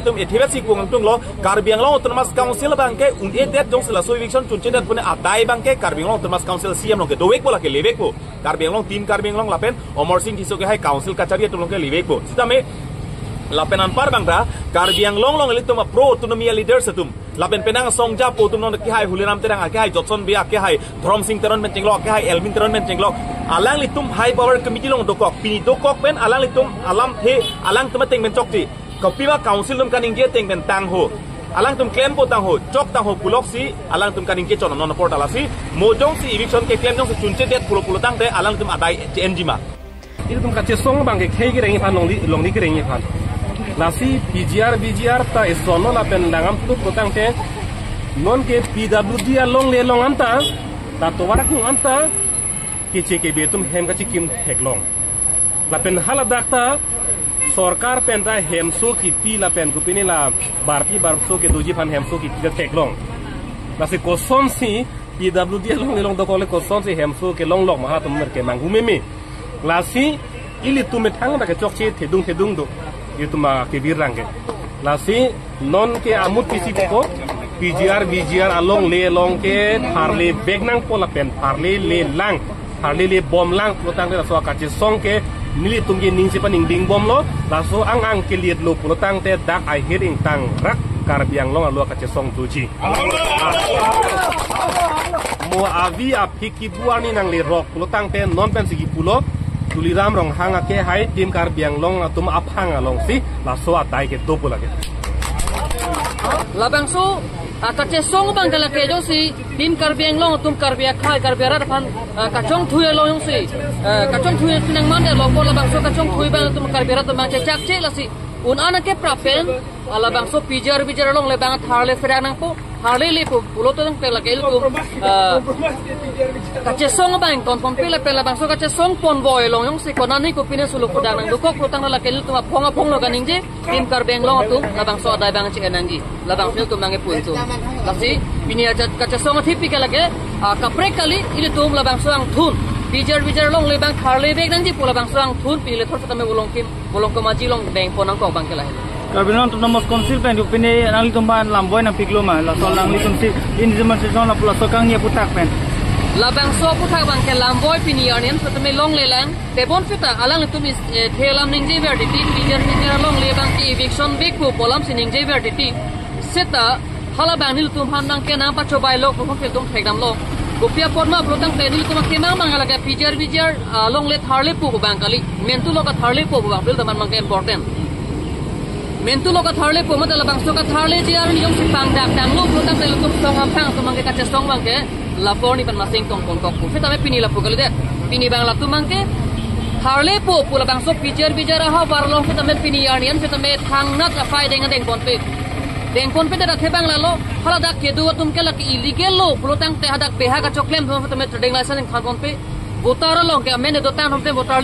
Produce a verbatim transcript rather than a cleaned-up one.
Tum ethibat si kung angtung lo, Karbi Anglong Autonomous Council abangke un-edet jongsi laso eviction chunchedet pune adai abangke Karbi Anglong Autonomous Council C M along ke dovekpo, lake levekpo. Karbi Anglong, Team Karbi Anglong lapen Amarsing Tisso kehai council kachari atum along ke levekpo. Sitame lapen anpar abang ta Karbi Anglong along ilitum a-pro autonomy a-leaders atum, lapen penang songja po atum, non kehai Holiram Terang, kehai Jotson Bey, kehai Dhoromsing Teron pen chenglok, kehai Elwin Teron pen chenglok, alanglitum high power committee along dokok, pini dokok pen alanglitum alamthe alangtum ateng pen chokche. Kopima council atum kaningje ateng pen tangho, alangtum klempo tangho, chok tangho puloksi alangtum kaningje chon non apor ta lasi, mo jongsi eviction keklem jongsi chunchedet pulo pulo tangte alangtum adai che-enji ma. Ilitum kachesong abangke khei kereng iphan, longli, longli kereng iphan. Lasi P G R, V G R ta eson lo lapen langdam tup lo tangte, nonke P W D alongle along anta, ta tovar akung anta, keche kebe atum hem kachikim theklong. Lapen haladak ta sorkar pen ta hemso kipi lapen kopine la barpi barso kedoji aphan hemso kipi ta theklong. Lasi kosonsi P W D alongle along dokok le kosonsi hemso kelonglok ma, halatum mer kemanghu meme. Lasi ilitum methang ta kechokche thedung thedung do. Ilitum akebirang ke. Lasi nonke amut pisi pupo, P G R, V G R alongle along ke tharle vek nangpo lapen tharle le lang, tharle le bom lang pulo tangte laso akachesong ke nelitum ke ning si paningding bomlo, laso ang ang keliet lo pulo tangte dak ahir ingtang rak Karbi Anglong arlo akachesong doji. Mo avi aphik kibu arni nanglerok pulo tangte non pensi kipulo, Tuliram Ronghang akehai Team Karbi Anglong atum aphang alongsi laso adai kedo pu lake. Labangso, ah, kachesong abang ke lake jongsi Team Karbi Anglong atum Karbi akhei, Karbi arat aphan, ah, kachongthui along jongsi, ah, kachongthui si nangmandetlo, ko labangso kachongthui abang atum Karbi arat atum abang chechakche lasi un-an ke prapen, ah, labangso P G R V G R alongle abang tharle serang nangpo, tharle lepo pulo tangte lake ilitum, ah, kachesong abang ingtonponpe lapen labangso kachesong ponvoi along jongsi konane kopine solo kudang nangdokok pulo tangte lake ilitum aphong aphong lo kaningje, Team Karbi Anglong atum labangso adai abang che-en nangji. Labangso atum nangkepun atum. Lasi pini aja kachesong athipi ke lake, ah, kaprek kali ilitum labangso angthun P G R V G R alongle abang tharle vek nangji pu labangso angthun pini lethor setame bolong kim, bolong kemaji along dengpon nangkok abang ke lahelo. Karbi Anglong Autonomous Council pen kopine nanglitum aphan lamvoi nangpiklo ma, laso nanglitum si in demonstration lapu laso kangni aphuthak pen? Labangso aphuthak abang ke lamvoi pini arni an setame longle lang. Tebonphi ta alanglitum is, eh, the alam ningjever titi, P G R V G R alongle abang ke eviction vekpo pu alamsi ningjever titi. Seta halabang nelitum aphan nangke nangpachobai lo pu alamsi ilitum thekdamlo. Kopi apot ma pulo tangte nelitum akemang abang lake P G R V G R alongle tharlepo pu abang kali. Mentu lo katharlepo pu abang pil teman abang ke important. Mentu lo katharlepo mate labangso katharleji arni jongsi pangdak tanglo pulo tangte ilitum song aphang atum abang ke kachesong abang ke lapu arni pen masing tongponkok pu. Sitame pini lapu kalidet. Pini abang latum abang ke tharlepo pu labangso P G R V G R ahavar along sitame pini arni an sitame thangnat aphai deng dengponpe. Dengponpe det athe abang lalo, haladak kedo atum ke lake illegal lo pulo tangte hadak beha kachoklem atum sitame trading license ingthanponpe. Voter along ke amen dotang atum te voter